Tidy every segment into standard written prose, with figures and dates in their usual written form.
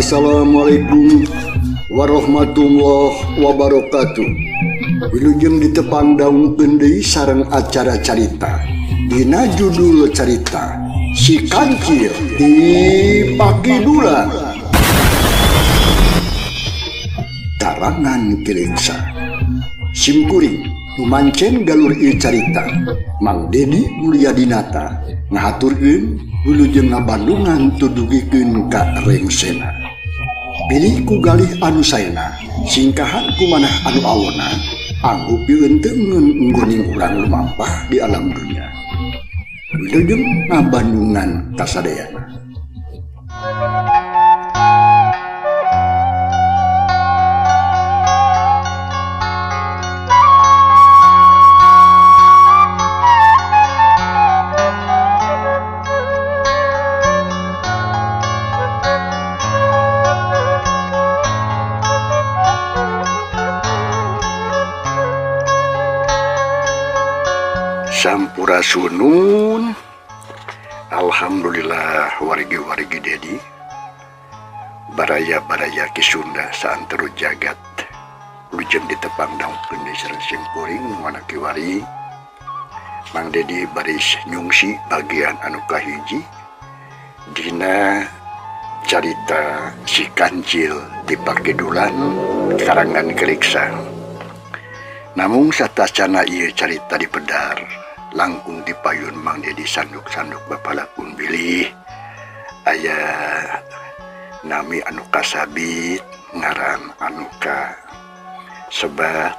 Assalamualaikum warahmatullahi wabarakatuh. Wilujeng ditepang dangukeun deui sareng acara carita. Dina judul carita Si Kancil di Pakidulan. Karangan Kiliksa. Simkuring nu mancen galur ieu carita Mang Dedi Mulyadinata ngahaturkeun wilujeng ngabandungan tudugikeun ka rengsena. Pilih ku galih anu saena, singkahan ku manah anu awona, anggup pieunteuneun ngguning urang lumampah di alam dunya. Wilujeng ngabandungan kasadayana. Sampurasunun. Alhamdulillah wargi-wargi Dedi baraya-baraya Ki Sunda saantero jagat lujeng ditepang daungkeun deui sareng simkuring wana kiwari Mang Dedi baris nyungsi bagian anu kahiji dina carita Si Kancil di Pakidulan karangan Keriksa. Namung satacana ieu carita dipedar langkung dipayun Mang Dedi sanduk-sanduk bapalakun bilih aya nami anu kasabit ngaran anu kasebat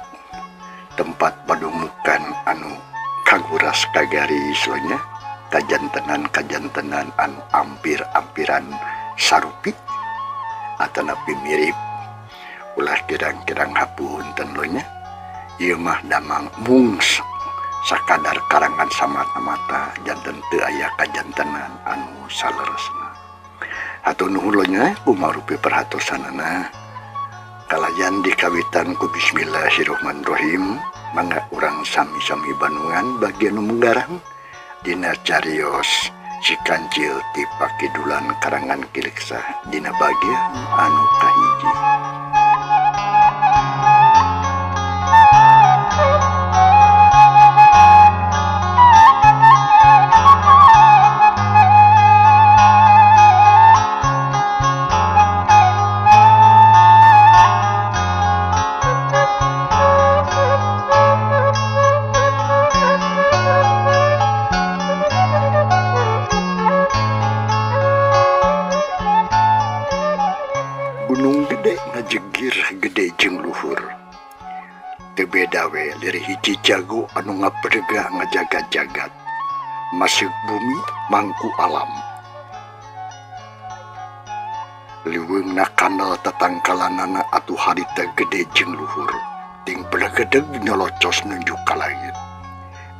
tempat padumukan anu kaguras kagaris nya kajantenan-kajantenan anu ampir-ampiran sarupi atanapi mirip ulah kirang-kirang hapunten lo nya ieu mah damang mungs sakadar karangan samata-mata janten teu aya kajantenan anu saleresna. Hatur nuhun lo nya kumarupi perhatosanana kalayan dikawitan ku bismillahirrahmanirrahim mangga urang sami-sami bandungan bagian nu munggarang dina carios Si Kancil ti Pakidulan karangan Kiliksa dina bagian anu kahiji. Gunung Gede ngajegir gede jeung luhur. Teu beda we lirih hiji jago anu ngabrega ngajaga jagat. Masuk bumi mangku alam. Liweungna kandel tatangkalanana atuh harita gede jeung luhur. Ting belegedeg nyolocos nunjuk ka langit.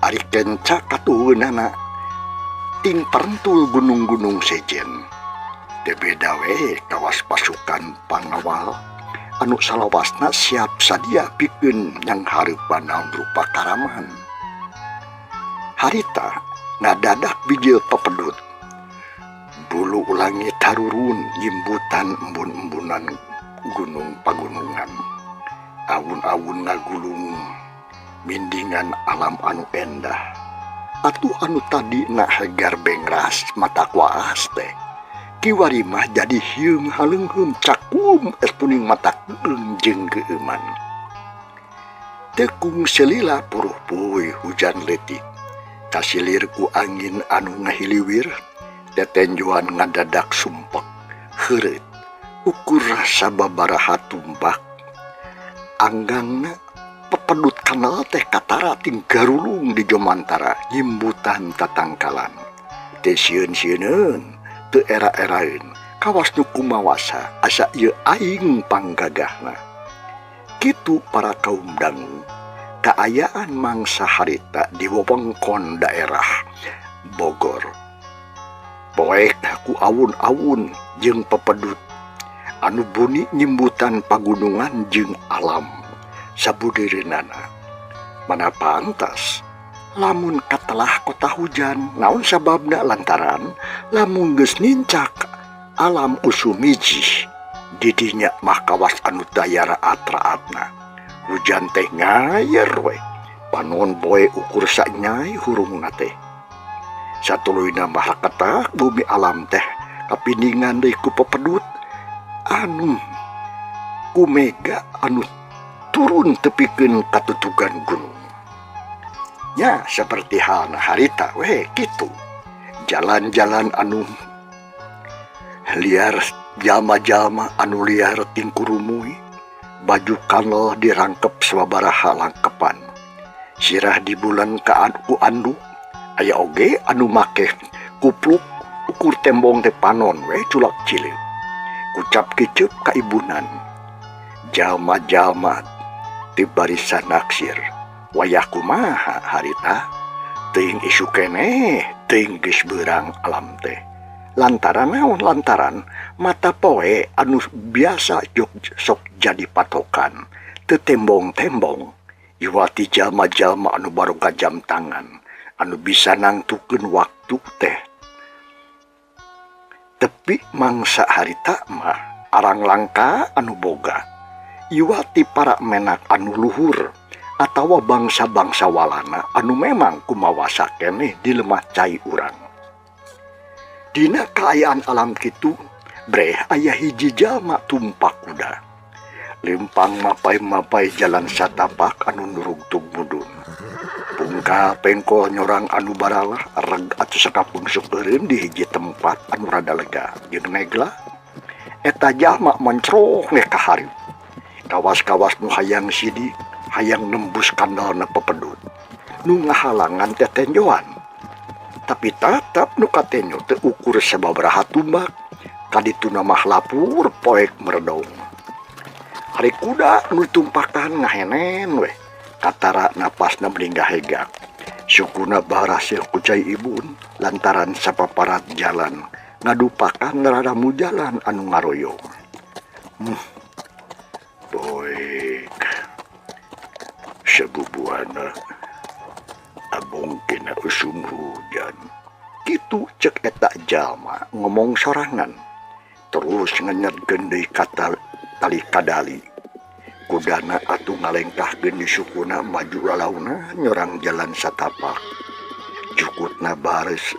Ari kenca katuhunana ting parentul gunung-gunung sejen. Teu beda we kawas pasukan pangawal anu salawasna siap sadia pikeun nyanghareupan naon rupa karaman. Harita ngadadak bijil pepedut. Bulu langit harurun nyimbutan embun-embunan gunung pagunungan. Awun-awun ngagulung mindingan alam anu endah. Atuh anu tadi na hegar bengras mata kuas teh. Kiwari mah jadi hieung haleungheum cakum es kuning mata keung jeung geueuman. Tekung selila puruh puy hujan leutik. Kasilir ku angin anu ngahiliwir, tetenjoan ngadadak sumpek, heureut, ukur sababaraha tumbak. Anggangna pepedut kanal teh katara ting garulung di jomantara nyimbutan tatangkalan. Teu sieun-sieuneun, teu era-eraeun, kawas nu kumawasa asa ieu aing panggagahna. Kitu para kaum dangu, kaayaan mangsa harita di wewengkon daerah Bogor. Poek ku awun-awun jeung pepedut anu buni nyimbutan pagunungan jeung alam sabudereunana. Mana pantas lamun katelah kota hujan naon sababna lantaran lamun geus nincak alam usum mijih Di dinya mah kawas anu daya raat-raatna. Hujan teh ngayer we. Panon poe ukur sanyai hurungna teh. Satuluyna mah raketak bumi alam teh kapindingan deui ku pepedut anu ku mega anu turun tepikeun ka tutugan gunung. Nya saperti halna harita we kitu. Jalan-jalan anu liar jalma-jalma anu liar tingkurumuy baju kanal dirangkep sababaraha langkepan sirah di bulan ka ku anduk aya oge anu make kupluk ukur tembong teh panon we culak cilik kucap kicep kaibunan jalma-jalma ti barisan naksir wayah kumaha harita teuing isuk keneh teuing geus beurang alam teh lantaran naon lantaran mata poe anu biasa jok sok jadi patokan teu tembong-tembong iwati jalma-jalma anu baroga jam tangan anu bisa nangtukeun waktu teh tepi mangsa harita mah arang langka anu boga iwati para menak anu luhur atawa bangsa-bangsa walana anu memang kumawasa keneh di lemah cai urang. Dina kaayaan alam kitu breh aya hiji jalma tumpak kuda. Lempang mapay-mapay jalan satapak anu nurugtug mudun. Pungka pengkol nyorang anu baralah reg atuh sakapungsuk eureun di hiji tempat anu rada lega jeung negla. Eta jalma mencrok we ka hareup. Kawas-kawas nu hayang sidi hayang nembus kandalna pepedut. Nu ngahalangan teh tenjoan. Tapi tatap nu katenjo teu ukur sababaraha tumbak kadituna mah lapur poek meredong. Ari kuda nu tumpakan ngahenen we katara napasna meninggal hegak. Sukuna barasih ku cai ibun lantaran sapaparat jalan ngadupakan raramu jalan anu ngaroyong. Poek sabubuhana abong kena usum hujan. Kitu cek eta jalma ngomong sorangan. Terus ngenyerkeun deui ka tali kadali. Kudana atuh ngalengkahkeun di sukuna maju lalauna nyorang jalan satapak. Jukutna bares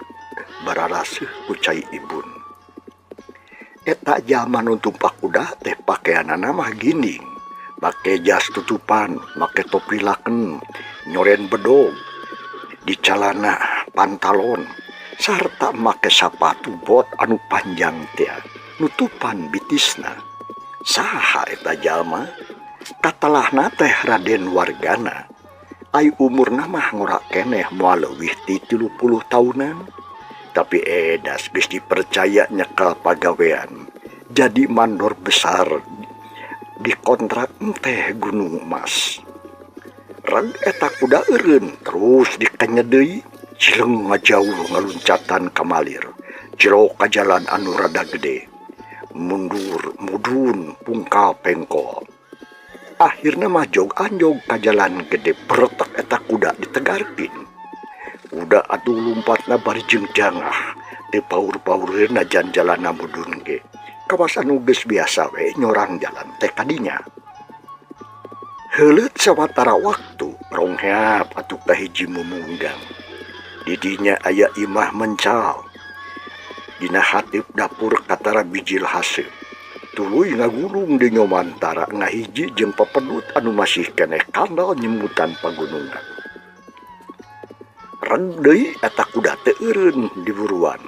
bararaseuh ku cai ibun. Eta jalma nu tumpak kuda teh pakeanana mah ginding. Make jas tutupan, make topi laken, nyoren bedog, di calana pantalon, sarta make sapatu bot anu panjang teh nutupan bitisna. Saha eta jalma? Katalahna teh Raden Wargana. Ai umurna mah ngora keneh moal leuwih ti 30 tahunan. Tapi edas geus dipercaya nyekel pagawean. Jadi mandor besar dikontrak teh Gunung Emas. Reg eta kuda eureun terus dikenye deui cileng ngajauh ngaluncatan kamalir. Jero ka jalan anu rada gede. Mundur mudun pungkal pengkol. Akhirna mah jog anjog ka jalan gede beretek eta kuda ditegarkeun. Kuda atuh lumpatna bari jeung jangah teu paur-paureun najan jalanna mudun ge. Kawas anu geus biasa we nyorang jalan teh kadinya. Heuleut sawatara waktu rongheap atuh ka hiji mumunggang. Di dinya aya imah mencal. Dina hateup dapur katara bijil haseup. Tuluy ngagulung di nyomantara ngahiji jeung pepedut anu masih keneh kandal nyemutan pagunungan. Reg deui eta kuda teu eureun diburuan.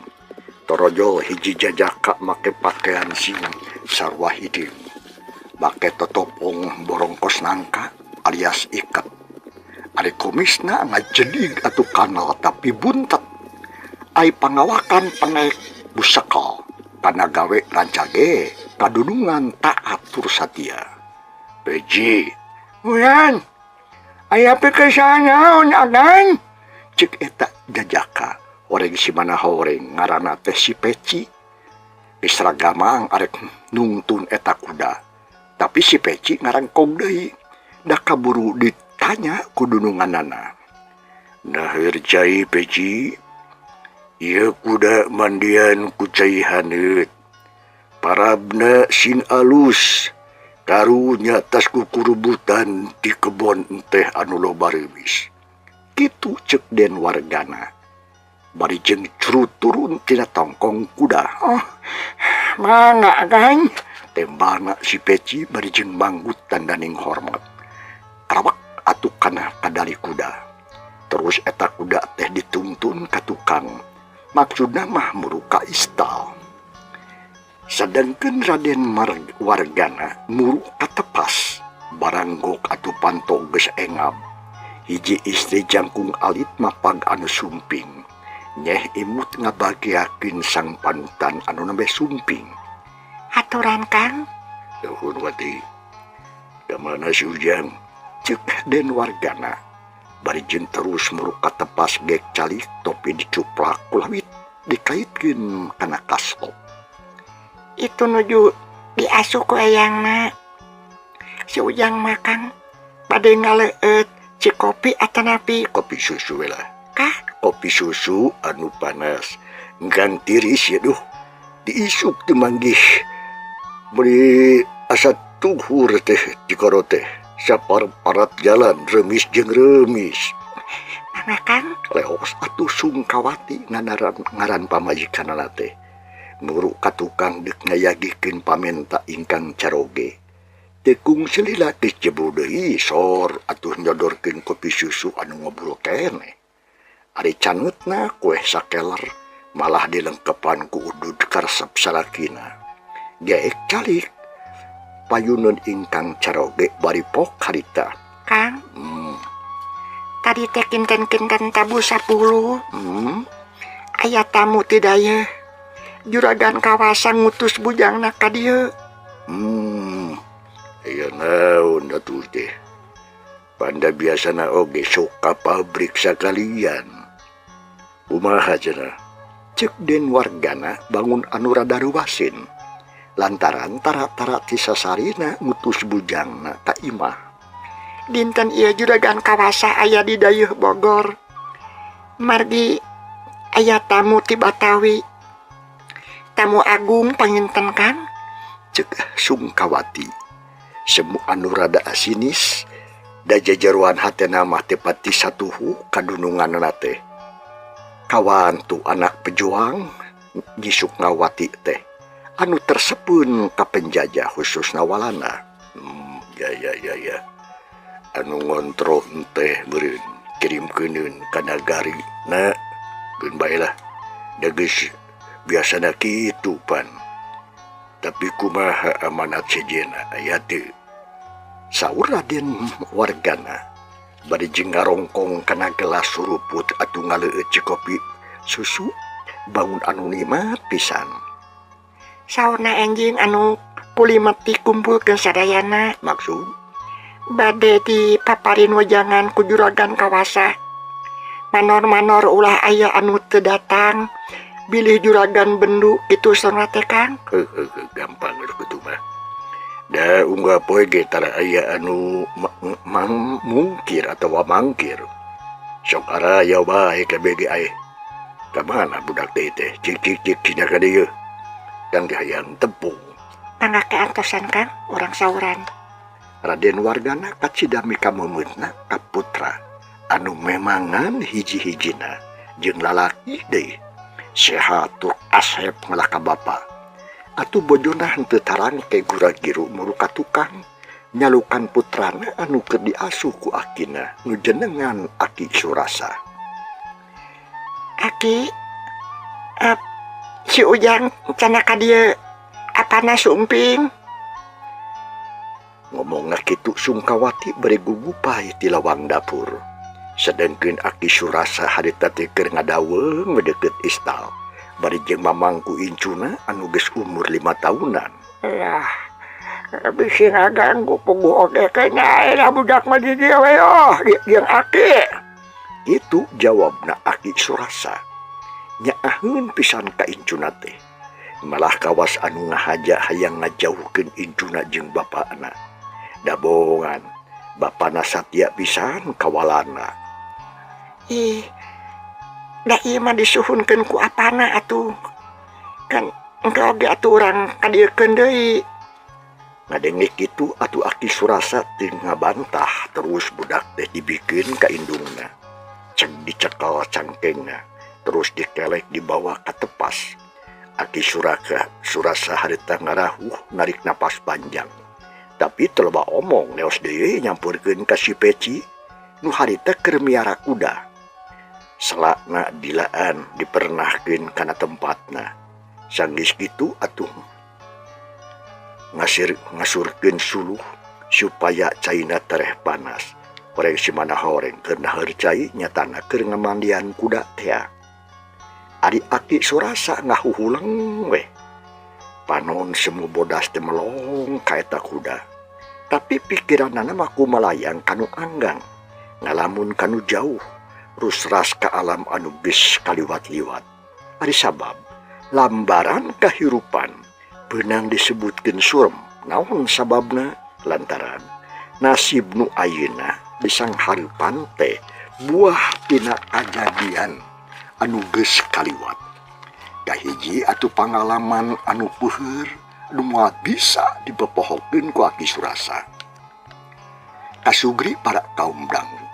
Torojol hiji jajaka make pakaian sing sarua hideung. Make totopong borongkos nangka alias iket. Ari kumisna ngajedig atuh kanal tapi buntet. Ai pangawakan penek busekal kana gawe rancage kadunungan taat tur satia. Peji, "Uyan, aya pikesan naon agan?" Cek eta jajaka horeng si mana horeng ngaranna teh si Peci. Geus ragamang arek nungtun eta kuda. Tapi si Peci ngarangkong deui. Da kaburu ditanya ku dununganana. "Naheur cai Peci, ieu kuda mandian ku cai haneut. Parabna sin alus karunya tas kukurubutan di kebon teh anu loba reumis. Kitu cek Den Wargana. Bari jeung curut turun tina tongkong kuda. Oh, mangga Kang. Tembana si Peci bari jeung manggut tandaning hormat. Karawak atuh kana kadali kuda. Terus eta kuda teh dituntun ka tukang. Maksudna mah muru ka istal. Sedangkan Raden Wargana muru ka tepas. Baranggok atuh panto geus engap. Hiji istri jangkung alit mapag anu sumping. Nyeh imut ngabagiakeun sang panutan anu nembe sumping. Aturan Kang. Nuhun Wati. Kamana si Ujang? Cek Den Wargana. Bari jeung terus muru ka tepas gek calik topi dicuplak kulawit dikaitkeun kana kaslop. Itu nuju diasuh ku eyangna. Si Ujang mah Kang bade ngaleueut cikopi atanapi kopi susu we lah. Kah? Kopi susu anu panas. Enggang tiris ya duh. Diisuk teu manggih. Beri asa tuhur teh cikoro teh. Sapar-parat jalan remis jeung remis. Mangga Kang. Leos atuh Sungkawati nganaran ngaran pamajikanna teh. Muru ka tukang deuk ngayagikeun pamenta ingkang caroge. Teu kungsi lila geus jebul deui sor atuh nyodorkeun kopi susu anu ngobrol keneh. Ari caneutna kueh sakeler malah dilengkepan ku udud karesep salakina. Geek calik payuneun ingkang caroge bari pok harita. Kang. Tadi teh kinten-kinten tabuh 10. Aya tamu ti dayeuh. Juragan kawasa ngutus bujangna ka dieu. Aya naon atuh teh? Panda biasana oge sok ka pabrik sakalian. Kumaha cenah? Cek Den Wargana bangun anu rada ruwasin. Lantaran tara-tara ti sasarina ngutus bujangna ka imah. Dinten ieu juragan kawasa aya di dayeuh Bogor. Margi aya tamu ti Batawi. Tamu agung panginten Kang. Cek Sungkawati. Semu anu rada asinis da jajaruan hatena mah teu pati satuhu kadununganna teh. Kawantu anak pejuang Nyi Sukmawati teh anu tersepeun ka penjajah khususna Walanda. Ya ya ya ya. Anu ngontrol teh meureun kirimkeuneun ka nagari na geun bae lah. Da geus biasana kitu pan. Tapi kumaha amanat sejenna aya teu? Saur Raden Wargana bari jeung ngarongkong kana gelas suruput atuh ngaleueut cikopi susu bangun anu nikmat pisan. Saurna enjing anu kulimeti kumpulkeun sadayana. Maksud? Bade dipaparin wejangan ku juragan kawasa. Manor-manor ulah aya anu teu datang. Bilih juragan bendu kitu saurna teh Kang. Heuh, gampang kitu mah. Da unggal poe ge tara aya anu mungkir atawa mangkir. Sok araya bae kabeh ge ae. Ka mana budak teh teh? Cik cik cik cina ka dieu. Kang teh hayang tepung. Mangga kaantosan Kang, urang sauran. Raden Wargana kacida mikamemeutna ka putra anu memangan hiji-hijina jeung lalaki deui. Sehat tur asep ngalah ka bapa. Atuh bojona henteu tarangke gura-giru muru ka tukang nyalukan putrana anu keur diasuh ku akina nu jenengan Aki Surasa. Aki, si Ujang cenah ka dieu apana sumping? Ngomongna kitu Sungkawati bari gugupai ti lawang dapur. Sedengkeun Aki Surasa harita teh keur ngadaweung deukeut istal. Bari jeung mamangku incuna anu geus umur 5 tahunan. Lah, bisi ngaganggu puguh oge kena lah budak mah di dieu we oh, jeung Aki. Itu jawabna Aki Surasa. Nyaaheun pisan ka incuna teh. Malah kawas anu ngahaja hayang ngajauhkeun incuna jeung bapana. Dabongan, bapana satya pisan kawalana. Ih, da ieu mah disuhunkeun ku apana atuh? Kan Engke oge atuh urang kadieukeun deui. Ngadenge kitu atuh Aki Surasa teu ngabantah terus budak teh dibikeun ka indungna. Ceg dicekel cangkengna terus dikelek dibawa ka tepas. Aki Surasa harita ngarahuh narik napas panjang. Tapi teu loba omong leos deui nyampeurkeun ka si Peci nu harita keur miara kuda. Selakna dilaan dipernahkeun kana tempatna. Sanggeus kitu atuh ngasurkeun suluh supaya caina tereh panas. Horeng si mana horeng keur naheur cai nyatana keur ngamandian kuda tea. Ari Aki Surasa ngahuhuleng weh. Panon semu bodas teh melong ka eta kuda. Tapi pikiranana mah kumalayang kanu anggang, ngalamun kanu jauh, rusras ka alam anu geus kaliwat-liwat. Ari sabab lambaran kahirupan beunang disebutkeun surem. Naon sababna? Lantaran nasib nu ayeuna disanghareupan teh buah tina kajadian anu geus kaliwat. Kahiji atuh pangalaman anu peuheur anu moal bisa dipopohokeun ku Aki Surasa. Kasugri para kaum dangu.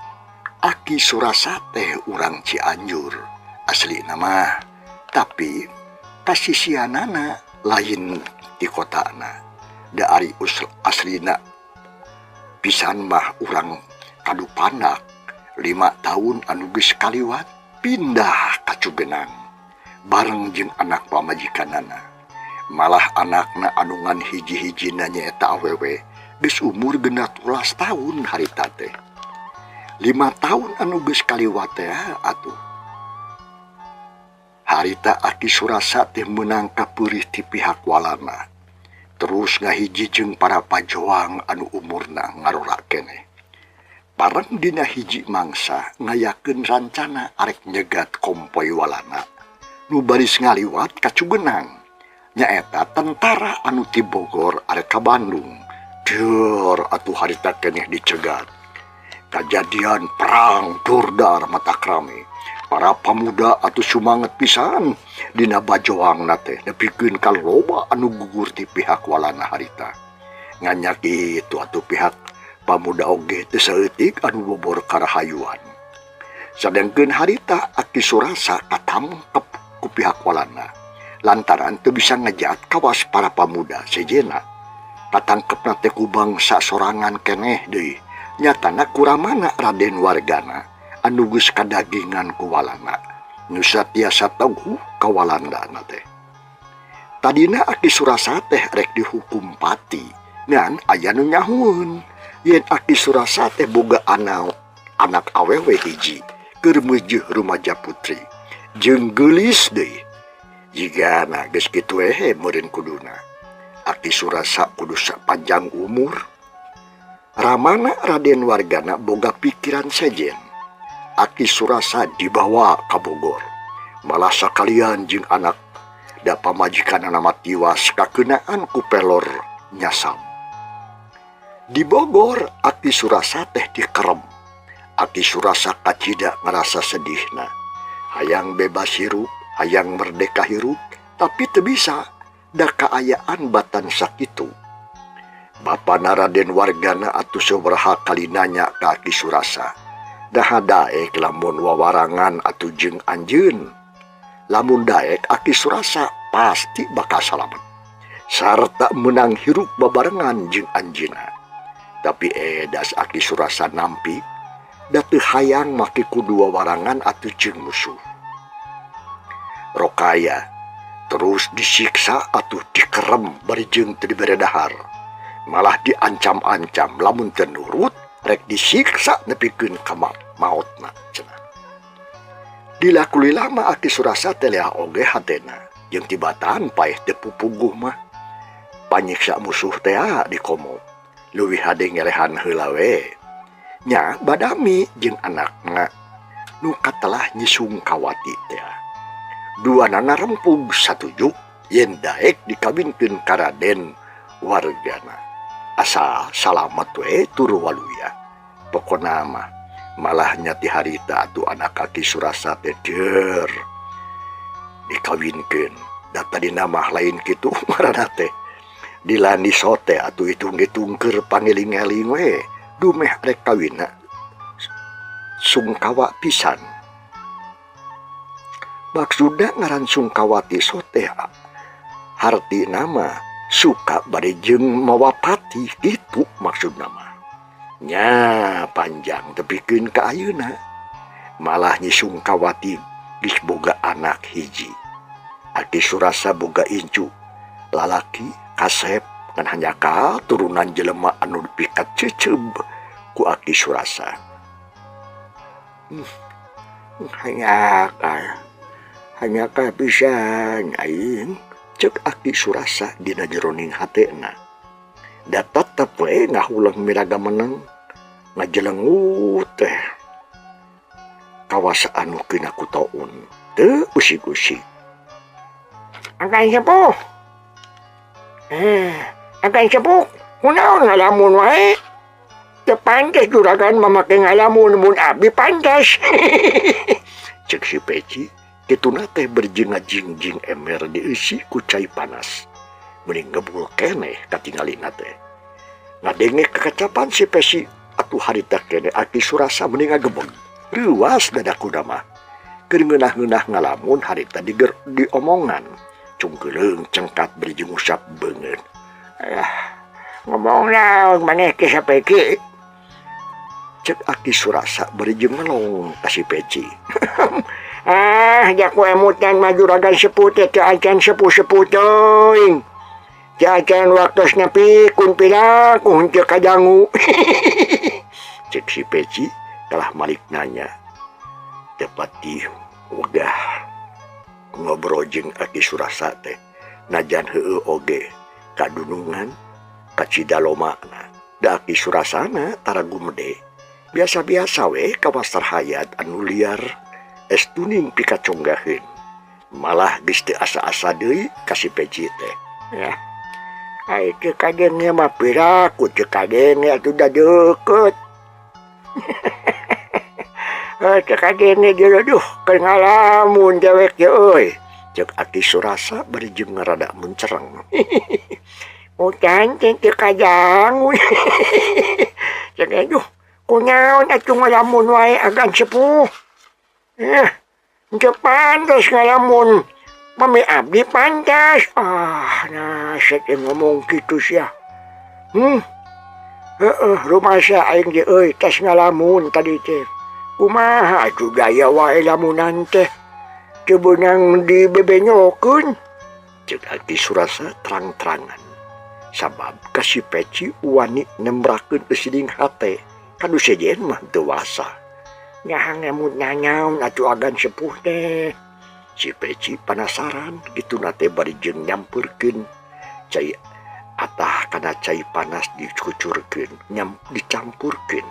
Aki Surasa teh urang Cianjur aslina mah, tapi kasisianana lain di kotana. Da ari aslina pisan mah urang Kadupandak. 5 tahun anu geus kaliwat pindah ka Cugenang bareng jeung anak pamajikanana. Malah anakna anu ngan hiji-hijina nyaeta awewe geus umur 16 tahun harita teh. 5 tahun anu geus kaliwat teh atuh. Harita Aki Surasa teh meunang kapeurih ti pihak Walanda. Terus ngahiji jeung para pajoang anu umurna ngarora keneh. Bareng dina hiji mangsa ngayakeun rancana arek nyegat kompoi Walanda nu baris ngaliwat ka Cugenang. Nyaeta tentara anu ti Bogor arek ka Bandung. Deur atuh harita keneh dicegat. Kajadian perang durdar matak rame. Para pamuda atuh sumanget pisan dina bajoangna teh nepikeun ka loba anu gugur ti pihak Walanda harita. Ngan kitu atuh pihak pamuda oge teu saeutik anu bobor karahayuan. Sadengkeun harita Aki Surasa katangkep ku pihak Walanda lantaran teu bisa ngejat kawas para pamuda sejenna. Katangkepna teh ku bangsa sorangan keneh deui. Nyatana kuramana Raden Wargana anu geus kadagingan ku Walanda. Nu satiasa teguh ka Walanda teh. Tadina Aki Surasa teh rek dihukum pati, ngan aya nu nyahueun yen Aki Surasa teh boga anak awewe hiji keur meujeuh rumaja putri jeung geulis deui. Jigana geus kitu we meureun kuduna. Aki Surasa kudu sapanjang umur. Ramana Raden Wargana boga pikiran sejen. Aki Surasa dibawa ka Bogor. Malah sakalian jeung anak da pamajikanana mah tiwas kakeunaan ku pelor nyasab. Di Bogor Aki Surasa teh dikerem. Aki Surasa kacida ngarasa sedihna. Hayang bebas hirup, hayang merdeka hirup, tapi teu bisa da kaayaan batan sakitu. Bapana Raden Wargana atuh sabaraha kali nanya ka Aki Surasa. Daha daek lamun wawarangan atuh jeung anjeun. Lamun daek Aki Surasa pasti bakal salamet. Sarta menang hirup babarengan jeung anjeunna. Tapi edas Aki Surasa nampi da teu hayang make kudu wawarangan atuh jeung musuh. Rokaya terus disiksa atuh dikerem bari jeung teu dibere dahar. Malah diancam-ancam lamun teu nurut rek disiksa nepikeun ka maotna cenah. Dilaku lama Aki Surasa teh leah oge hatena jeung tibatan paeh teu pupuguh mah. Panyiksa musuh teh dikomo. Leuwih hade ngelehan heula we. Nya badami jeung anakna nu katelah nyisung kawati teh. Duanana rempug satuju yen daek dikawinkeun ka Raden Wargana. Asal salamet we tur waluya. Pokona mah malah nya ti harita atuh anak Aki Surasa teh deur dikawinkeun Da tadina mah lain kitu ngaranna teh. Dilani sote atuh hitung-hitung keur pangeling-eling we dumeh rek kawinna sungkawa pisan. Maksudna ngaran Sungkawati sote hartina mah suka bari jeung mawa pati kitu maksudna mah. Nya panjang tepikeun ka ayeuna. Malah Nyi Sungkawati geus boga anak hiji. Aki Surasa boga incu lalaki kasep ngan hanjakal turunan jelema anu dipikaceuceub ku Aki Surasa. Hanjakal hanjakal pisan aing. Cek Aki Surasa dina jeroning hatena. Da tetep we ngahuleng miraga meneng ngajelengut teh kawasa anu kena ku taun teu usik-usik. Agan sepuh. Agan sepuh, kunaon ngalamun wae? Teu pantes juragan mamake ngalamun mun abdi pantas. Cek si Peci kituna teh berjing ngajingjing ember dieusi ku cai panas. Mending ngebul keneh katingalina teh. Ngadenge kekacapan si Peci atuh harita keneh Aki Surasa mending ngagebeg. Reuas dadakuna mah. Keur ngeunah-ngeunah ngalamun harita diger diomongan. Cungkeuleung cengkat bari jeung ngusap beungeut. Ah, ngomong naon maneh teh sapeki? Cek Aki Surasa bari jeung melong ka si Peci. Ah, jaku emutan mah juragan sepuh teh teu acan sepuh-sepuh teuing. Teu acan waktosna pikun piraku henteu kadangu. Cek si Peci kalah malik nanya. Teu pati wegah ngobrol jeung Aki Surasa teh. Najan heueuh oge kadunungan kacida lomana. Da Aki Surasana tara gumede. Biasa-biasa we kawas tarhayat anu liar estuning pikaconggaheun. Malah geus teu asa-asa deui ka si Peci teh. Ya. Ai teu kadenge mah piraku teu kadenge atuh da deukeut. Teu kadenge jeung aduh keur ngalamun dewek ge euy. Cek Aki Surasa bari jeung rada muncereng. Mutan teh teu kadangu. Cek aduh kunaon atuh ngalamun wae agan sepuh. Henteu pantes ngalamun. Mami abdi pantas. Ah, nah teh ngomong kitu sia. Heeh, rumasa aing ge euy tas ngalamun tadi teh. Kumaha atuh gaya wae lamunan teh. Teu beunang dibebenyokeun. Cek Aki Surasa terang-terangan. Sabab ka si Peci wani nembrakeun eusining hate. Kanu sejen mah teu wasa. Nyaha ngemut nanaon atuh agan sepuh teh. Si Peci panasaran kituna teh bari jeung nyampeurkeun cai atah kana cai panas dikucurkeun, dicampurkeun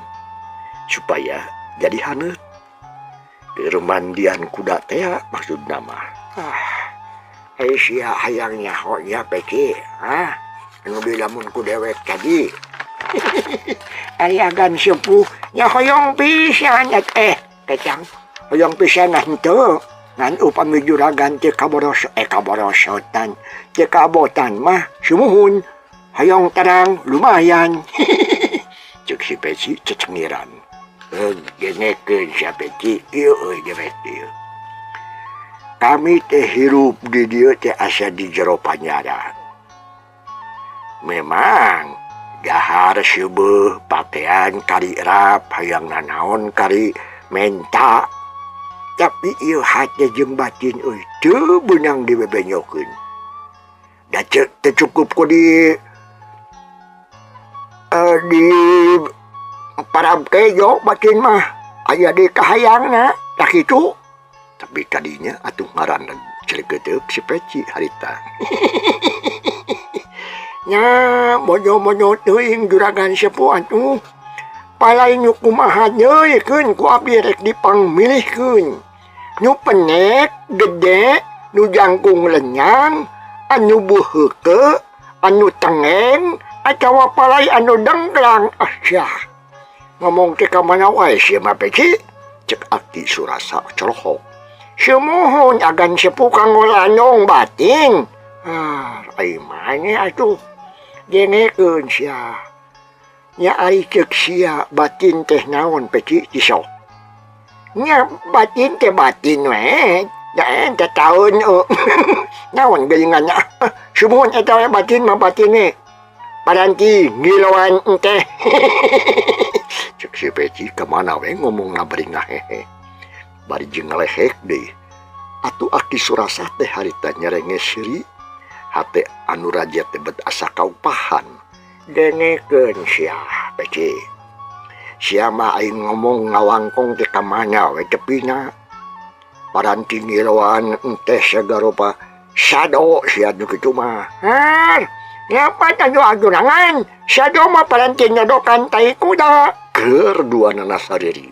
supaya jadi haneut. Keur mandian kuda teh maksudna mah. Ah, ai sia hayang nyaho nya Peci, ah, anu dilamun ku dewek tadi. Ari agan sepuh nya hoyong pisan kecang hoyong pisan henteu. Ngan upami juragan teh kaborosotan teu kabotan mah sumuhun hoyong terang lumayan. Cek si Peci cecengiran. Genekeun sia Peci ieu euy dewek ieu. Kami teh hirup di dieu teh asa di jero panjara. Memang dahar seubeuh pakaian kari rap hayang nanaon kari menta. Tapi ieu hate jeung batin euy teu beunang dibebenyokeun. Da teu cukup ku di parab kejo batin mah aya di kahayangna tah kitu. Tapi kadinya atuh ngaranna celeketeuk si Peci harita. Nya mojo-mojo teuing juragan sepuh atuh. Palai nu kumaha nyeuikeun ku abdi rek dipangmilihkeun. Nu penek gede, nu jangkung lenyang, anu beuheukeuk, anu tengeng, atawa palai anu dengklang. Ah sia. Ngomong teh ka mana wae sia mah Peci? Cek Aki Surasa colohok. Sumuhun agan sepuh kanggo landong batin. Ah, ai maneh atuh. Dengekeun sia. Nya ari ceuk sia batin teh naon Peci cisok. Nya batin teh batin we. Da teh taun naon geuningan. Sumuhun eta we batin mah batin we. Paranti ngiloan teh. Cek si Peci kemana we ngomong bari ngahehe. Bari jeung ngalehek deui. Atuh Aki Surasa teh harita nyerenge seuri. Hate anu raja teh bet asa kaupahan. Dengekeun sia Peci. Sia mah aing ngomong ngawangkong teh ka mana we tepina. Paranti ngiloan teh sagarupa sado sia nu kitu mah. Har, nyapat anu agurangan. Sado mah paranti nyodokan tai kuda. Keur duanana sariri.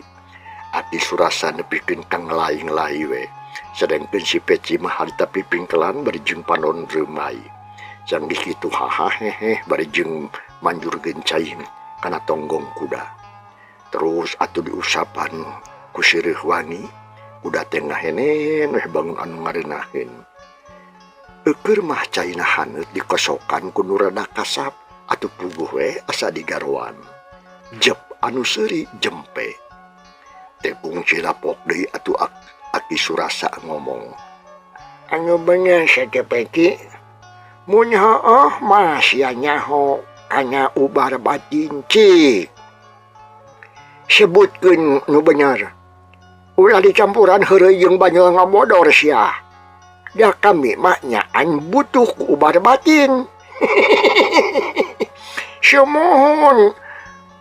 Aki Surasa nepikeun ka ngelaing-lahi we. Sedangkeun si Peci mah harita pipingkelan bari jeung panon reumai. Canggih kitu hahahehe bari jeung manjurkeun cai kana tonggong kuda. Terus atuh diusapan ku sireuh wangi, kuda teh ngahenen weh bangun anu ngarenaheun. Eukeur mah caina haneut dikosokan ku nu rada kasap atuh puguh we asa digaroan. Jep anu seuri jempe. Teh kungsi lapok deui atuh Aki Surasa ngomong. Anu bener sia teh Peci. Mun heueuh mah sia nyaho kana ubar batin cik. Sebutkeun nu bener. Ulah dicampuran heureuy jeung banyol ngabodor sia. Da kami mah nyaan butuh ku ubar batin. Sumuhun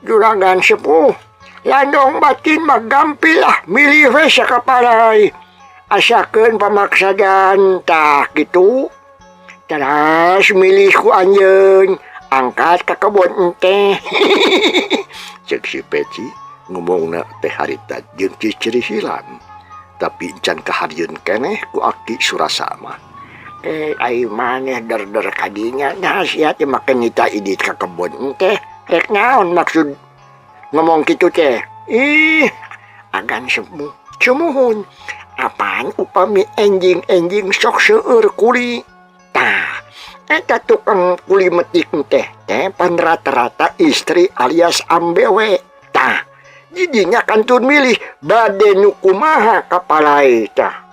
juragan sepuh. Landong batin mah gampil lah milih we sakaparai. Asakeun pamaksadan tah kitu. Teras milih ku anjeun angkat ka kebon teh. Cek si Peci ngomongna teh harita jeung cicirihilan. Tapi encan kaharieun keneh ku Aki Surasa mah. Ai maneh der-der kadinya nah sia teh make nita idit ka kebon teh. Rek naon maksud ngomong kitu teh? Ih, agan sepuh. Sumuhun. Apaan upami enjing-enjing sok seueur kuli? Tah, eta tukang kuli metik teh teh pan rata-rata istri alias ambewe. Tah, jidinya kantun milih bade nu kumaha kapalai tah.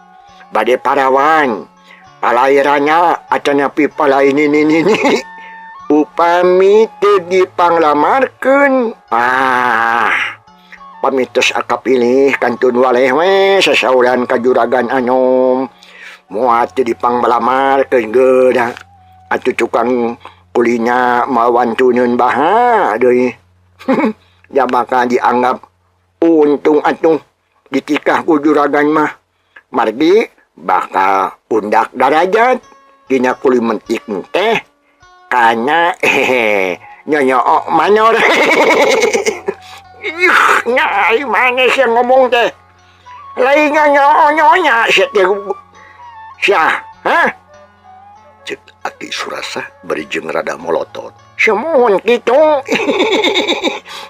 Bade parawan, palai ranya atanapi palai nini-nini. Upami teu dipanglamarkeun, ah, pamitos akapilih kantun waleh we sasauran ka juragan anom. Moal teu dipanglamarkeun geuna. Atuh tukang kulinya mawantuneun baha deui. Ya bakal dianggap untung atuh ditikah ku juragan mah. Margi bakal undak darajat dina kuli mentik teh kana nyonyook manor. Ih, nyai mana sih ngomong teh? Lain nyonyook-nyonya sih teh. Syah, ha? Cek Aki Surasa bari jeung rada molotot. Sumuhun kitu.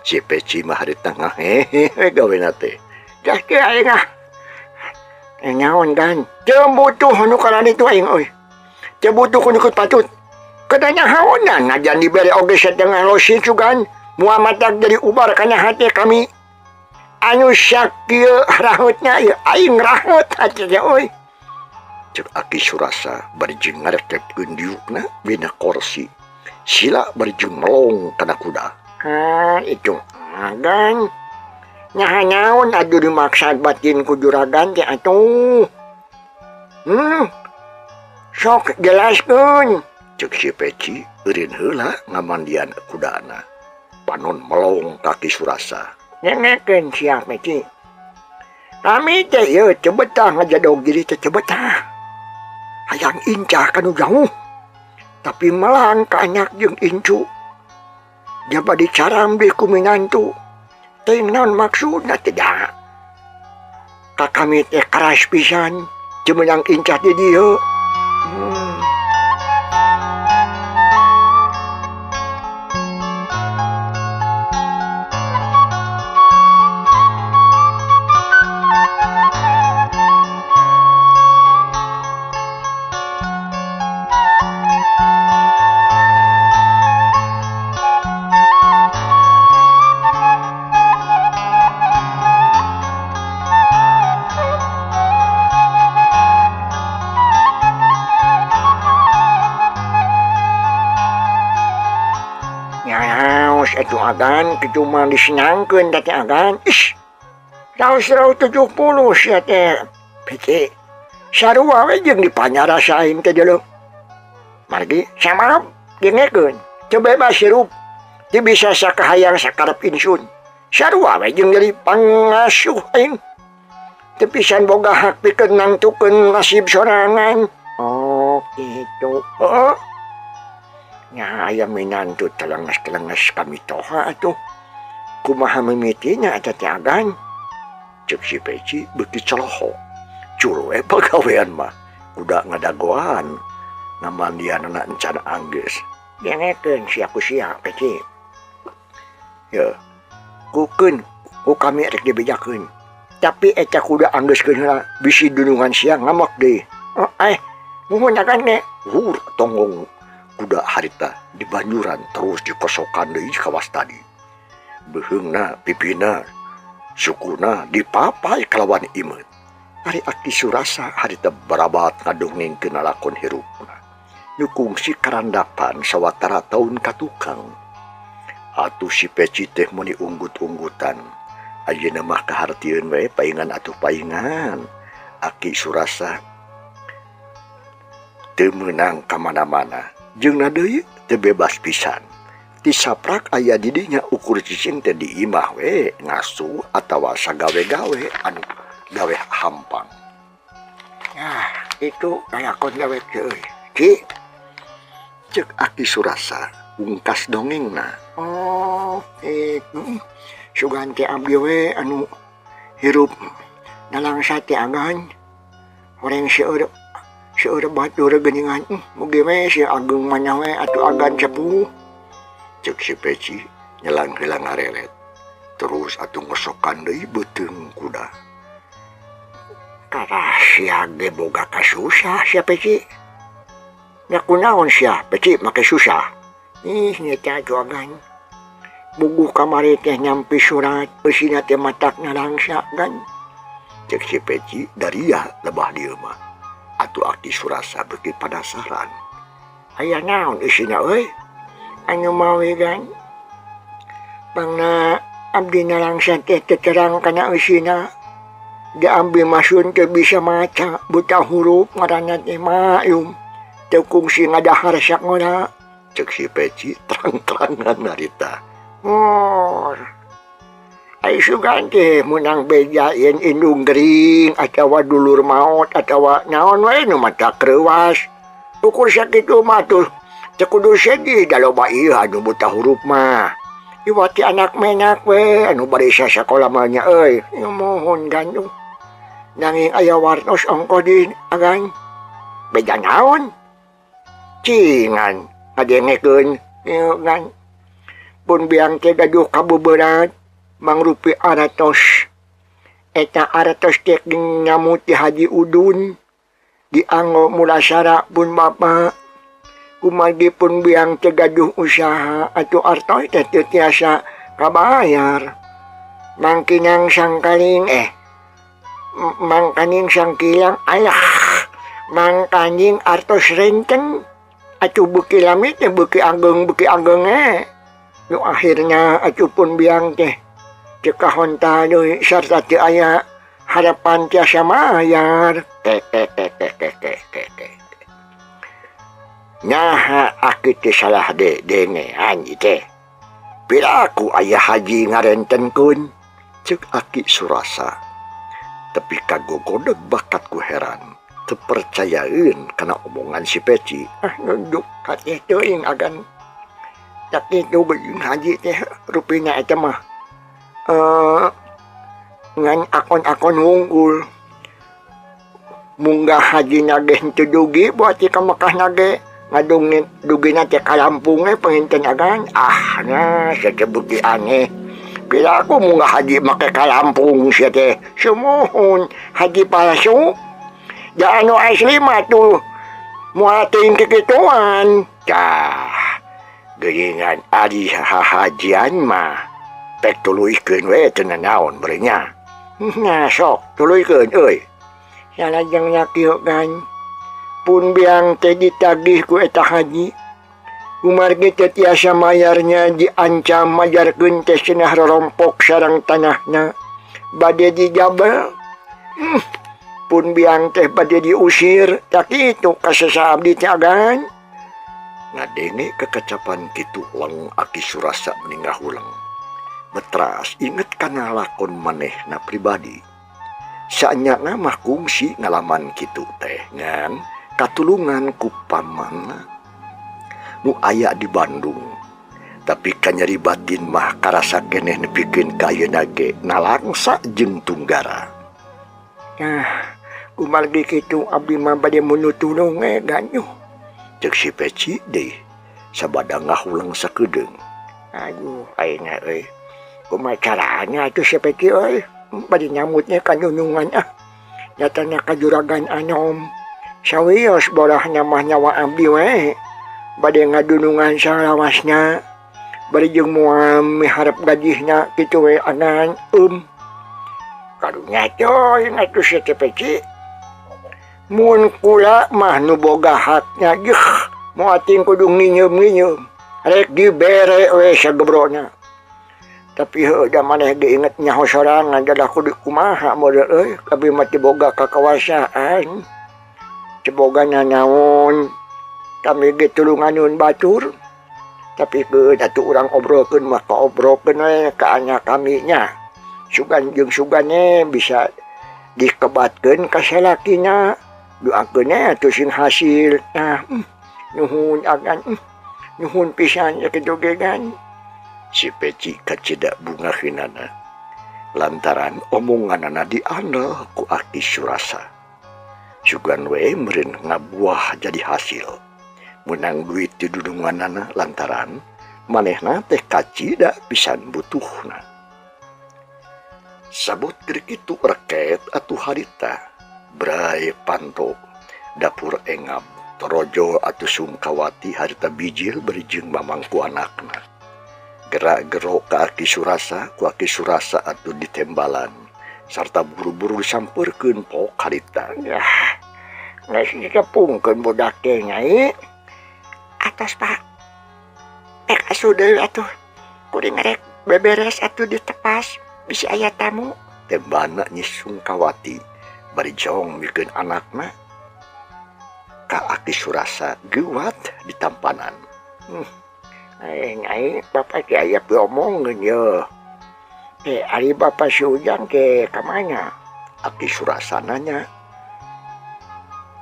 Si Peci mah harita ngahehe gawena teh. Dah teh aing ah. Naon kan? Teu butuh nu kararitu aing euy. Teu butuh ku nu patut. Katanya haonan najan dibere oge setengah losin sugan. Moal matak jadi ubar kana hate kami. Anu sakieu rahutna ieu aing rahut hate teh euy. Cek Aki Surasa bari jeung ngarekepkeun diukna dina korsi. Sila bari jeung melong kana kuda. Ha, itu agan. Nyaha naon atuh dimaksad batin ku juragan teh atuh. Sok jelaskeun. Cek si Peci eureun heula ngamandian kudana. Panon melong ka Ki Surasa. Nengekeun sia Peci. Kami teh ieu teu betah ngajadog diri teh teu betah. Hayang incah kanu jauh. Tapi melang ka anak jeung incu. Jaba dicaram deui ku minantu. Teuing naon maksudna teh da. Ka kami teh keras pisan teu meunang incah di dieu. atuh agan kitu mah disenangkeun teh agan. Ish. Raos-raos 70 sia teh. Peci. Sarua we jeung dipanyarasa aing teh jeleuh. Margi samarap dengekeun. Teu bebas hirup. Teu bisa sakahayang sakarep insun. Sarua we jeung jadi pangasuh aing. Teu pisan boga hak pikeun nangtukeun nasib sorangan. Oh, kitu. Heeh. Nya aya minantu telenges-telenges kami toha atuh. Kumaha mimitina eta teh agan? Cek si Peci beuki celohok. Cul we pagawean mah kuda ngadagoan ngamandianana encan anggeus. Dengekeun sia ku sia Peci. Ye. Kukeun ku kami rek dibejakeun. Tapi eta kuda anggeuskeun heula bisi dunungan sia ngamok deui. Oh, muhun agan ge. Hur tonggong kuda harita di banjuran terus dikosokan deui kawas tadi. Beuheungna, pipina, sukuna dipapai kalawan imeut. Ari Aki Surasa harita barabat ngadongengkeun lalakon hirupna. Nu kungsi karandapan sawatara taun ka tukang. Atuh si Peci teh meuni unggut-unggutan. Ayeuna mah kahartieun we paingan atuh paingan. Aki Surasa teu meunang ka mana-mana. Jeung na deui teu bebas pisan. Ti saprak aya di dinya ukur cicing teh di imah we ngasuh atawa sagawe-gawe anu gawe hampang. Nah, itu lalakon gawe teh euy. Ki, cek Aki Surasa ungkas dongengna. Oh, itu. Sugan teh abdi we anu hirup nalangsa teh agan. Horeng seueur seueur batur geuningan. Mugi we si ageung manah we atuh agan sepuh. Cek si Peci nyelang heula ngareret. Terus atuh ngosokan deui beuteung kuda. Kalah sia ge boga kasusah sia Peci. Nya kunaon sia Peci make susah? Ih nya atuh agan. Buguh kamari teh nyampi surat eusina teh matak nalangsa gan. Cek si Peci daria lebah dieu mah. Atuh Aki Surasa beuki panasaran. Aya naon eusina euy? Anu mawi gan. Pangna abdi nalangsa teh teu terang kana eusina. Da abdi masun teu bisa maca buta huruf ngaranna teh maklum. Teu kungsi ngadahar sakola. Cek si Peci terang-terangan harita. Oh. Ai sugan teh meunang beja yen indung gering atawa dulur maot atawa naon we nu matak reuwas. Ukur sakitu mah tuh teu kudu sedih da loba ieu anu buta huruf mah. Iwati anak menak we anu bari sakola mah nya euy. Nuhun gan tuh. Nanging aya wartos ongkoh di agan. Beja naon? Cingan ngadengekeun ieu gan. Pun biang teh gaduh kabeberat mangrupi aratos. Eta aratos teh nyamu ti Haji Udun dianggo mulasara pun bapa. Kumargi pun biang teh gaduh usaha atuh artos teh teu tiasa kabayar. Mangkinang sangkaling mangkaning sangkilang ayah mangkaning artos renten atuh beuki lami teh beuki ageng Nu akhirnya atuh pun biang teh teu kahonta deui sarta teu aya harapan tiasa mayar. Naha aki teh salah dengean ieu teh. Piraku aya haji ngarentenkeun? Cek Aki Surasa. Tepi kagogodeg bakat ku heran. Teu percayaeun kana omongan si Peci. Ah nunduk ka teh teuing agan. Sakitu geuning haji teh rupina eta mah. Ngan akon-akon wungkul. Munggah haji nage henteu dugi buat ka Mekah nage ngadungin dugina teh ka Lampung we panginten agan. Ah nah sia teh beuki aneh. Piraku munggah haji make ka Lampung sia teh. Sumuhun haji palsu. Da anu asli mah tuh moal teuing kikituan. Tah geuningan ari hahajian mah pek tuluykeun we teu nanaon beureum nya. Nah sok tuluykeun euy. Salajengna kieu kan pun biang teh ditagih ku eta haji. Kumargi teu tiasa mayarnya diancam majarkeun teh cenah rorompok sareng tanahna bade dijabel. Pun biang teh bade diusir tah kitu kasesa abdi teh agan. Ngadenge kekacapan kitu leng Aki Surasa meni ngahuleng. Betras inget kana lakon manehna pribadi. Saenyana mah kungsi ngalaman kitu teh ngan katulungan ku pamanna nu aya di Bandung. Tapi kanyeri batin mah karasa keneh nepikeun ka ayeuna ge nalangsa jeung tunggara. Nah, kumargi kitu abdi mah bade mundut tulung we ganyuh. Ceuk si Peci deui sabada ngahuleng sakedeung. Aduh, ayeuna euy. Kumaha carana atuh si Peci euy? Bade nyamutnya ka nunungan ah. Nyatana ka juragan anom. Sawios borahna mah nyawa abdi we. Bade ngadunungan salawasna. Bari jeung moal miharep gajihna kitu we agan Karunya teuing atuh si teh Peci. Mun kula mah nu boga haknya geuh moal ting kudu nginyeum-nginyeum. Rek dibere we sagebrona. Tapi heuh da maneh ge inget nyaho sorangan dadah kudu kumaha model euy abdi mah teu boga kakawasaan. Teu boga nanaon. Kami ge tulunganeun batur. Tapi keun atuh urang obrolkeun mah kaobrolkeun we ka anak kami nya. Sugan jeung sugane bisa dikebatkeun ka salakina. Doakeun we atuh sing hasil. Nah, nuhun agan, nuhun pisan sakitu ge gan. Si Peci kacida bungaheunana lantaran omonganana diandel ku Aki Surasa. Sugan we meureun ngabuah jadi hasil. Meunang duit ti dudunganana lantaran manehna teh kacida pisan butuhna. Sabot keur kitu reket atuh harita. Bray panto dapur engap torojo atuh Sungkawati harita bijil bari jeung mamangku anakna. Gerak-gero ka Aki Surasa ku Aki Surasa atuh ditembalan sarta buru-buru disampeurkeun pok harita. Yah, geus ditepungkeun budak teh nyai. Atos Pak. Rek asuh deui atuh. Kuring rek beberes atuh ditepas bisi aya tamu. Tembana Nyi Sungkawati bari jong mikeun anakna ka Aki Surasa geuwat ditampanan. Nyai, bapak teh aya piomongeun ye. Ari bapak si Ujang teh ka mana? Aki Surasa nanya.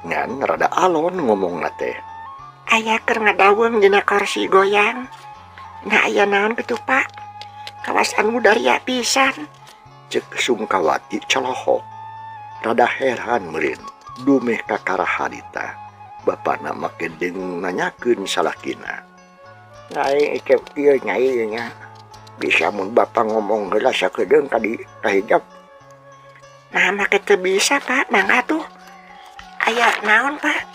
Ngan rada alon ngomongna teh. Aya keur ngadaweung dina kursi goyang. Nah aya naon kitu Pak? Kawas anu daria pisan. Ceuk Sungkawati colohok. Rada heran meureun dumeh kakara harita. Bapana make deung nanyakeun salakina. Nyai cek ieu nyai nya. Bisa mun bapak ngomong heula sakedeung ka di kahijab. Nah make teu bisa Pak, mangga tuh. Aya naon Pak?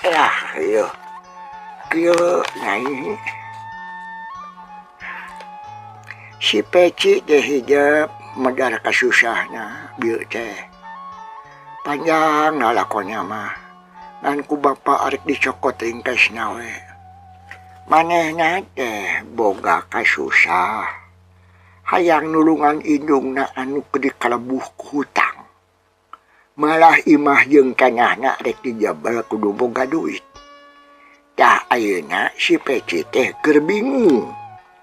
Ya, ieu. Kieu nyai. Si Peci teh hijab medar kasusahna bieu teh. Panjang lalakonnya mah. Ngan ku bapa arek dicokot ringkesna we. Manehna teh boga kasusah. Hayang nulungan indungna anu keur dikalebuh ku hutang. Malah imah jeung tanahna rek dijabel kudu boga duit. Tah ayeuna si Peci teh keur bingung.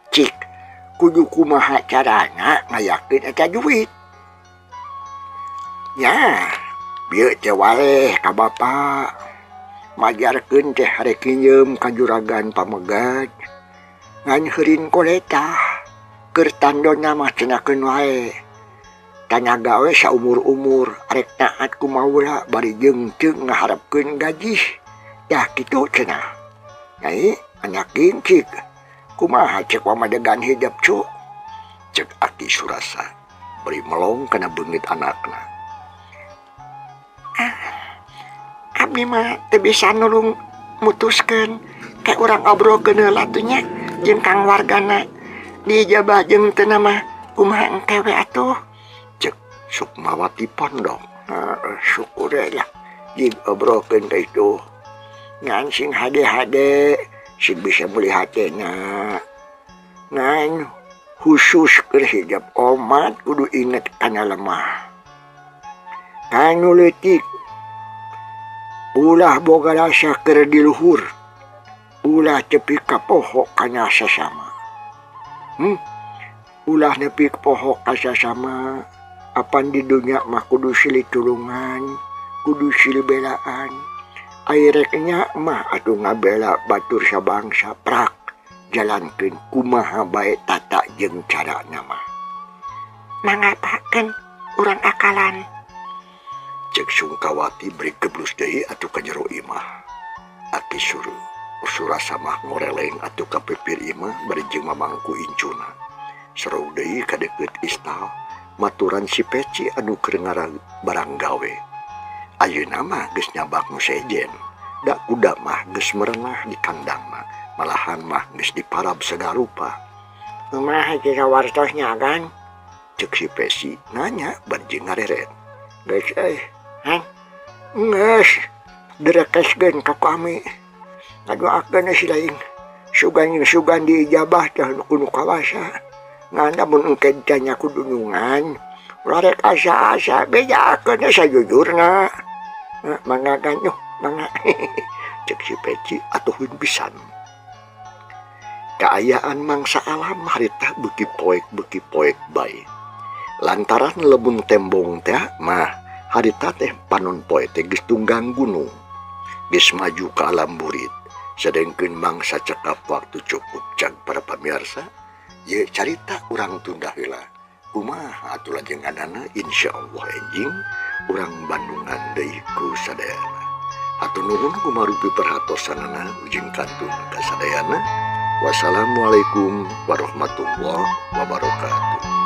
Cik, kudu kumaha carana ngayakeun eta duit. Nya, bieu teh waleh ka bapa. Majarkeun teh rek nginjeum ka juragan pamegat. Ngan heurin koletah. Keur tandona mah cenahkeun wae. Tanaga we saumur-umur arek taat ku maula bari jeung teu ngaharepkeun gajih. Tah kitu cenah. Nyai anak gincik. Kumaha cek pamadegan hidep cu? Cek Aki Surasa bari melong kana beungit anakna. Abdi mah teu bisa nulung mutuskeun ke urang obrolkeun heula atuh nya jeung kang wargana. Diijabah jeung teu mah kumaha engke we atuh. Cek Sukmawati pondok. Heeh, syukur we lah diobrolkeun ka itu. Ngan sing hade-hade sing bisa meuli hatena. Ngan khusus keur hijab omat kudu inget kana lemah. Kanu leutik ulah boga rasa keur di luhur. Ulah tepi ka poho kana sasama. Ulah nepi poho ka sasama. Apan di dunya mah kudu silih tulungan, kudu silih belaan. Ari rek nya mah atuh ngabela batur sabangsa prak jalankeun kumaha bae tata jeung carana mah. Mangga pakeun urang akalan. Cek Sungkawati beri geblus deui atuh ka jero imah. Aki Surasa mah ngoreleng atuh ka pipir imah bari jeung mamangku incuna. Serau deui ka deukeut istal maturan si Peci anu keur ngarang barang gawe. Ayeuna mah geus nyabak nu sejen. Da kuda mah geus merenah di kandang mah, malahan mah geus diparab segala rupa. Kumaha jika wartosnya kan? Cek si Peci nanya bari jeung ngareret. Geus euy, han? Geus, direkeskeun ka kami. Ngadoakeun si lain. Sugan-sugan diijabah teh nu kudu kawasa. Ngan lamun engke ditanya ku dunungan, ulah rek asa-asa bejakeun sajujurna. Mangga ganyuh, mangga. Cek si Peci atuhun pisan. Kaayaan mangsa alam harita beuki poek bae. Lantaran lebun tembong teh mah harita teh panon poe teh geus tunggang gunung. Geus maju ka alam burit. Sedengkeun mangsa cekap waktu cukup cag para pamirsa. Ye carita urang tunda heula. Kumaha atuh lajenganana insyaallah enjing urang Bandungan deui ku sadayana. Hatur nuhun kumarupi perhatosanana ujing kantun ka sadayana. Wassalamualaikum warahmatullahi wabarakatuh.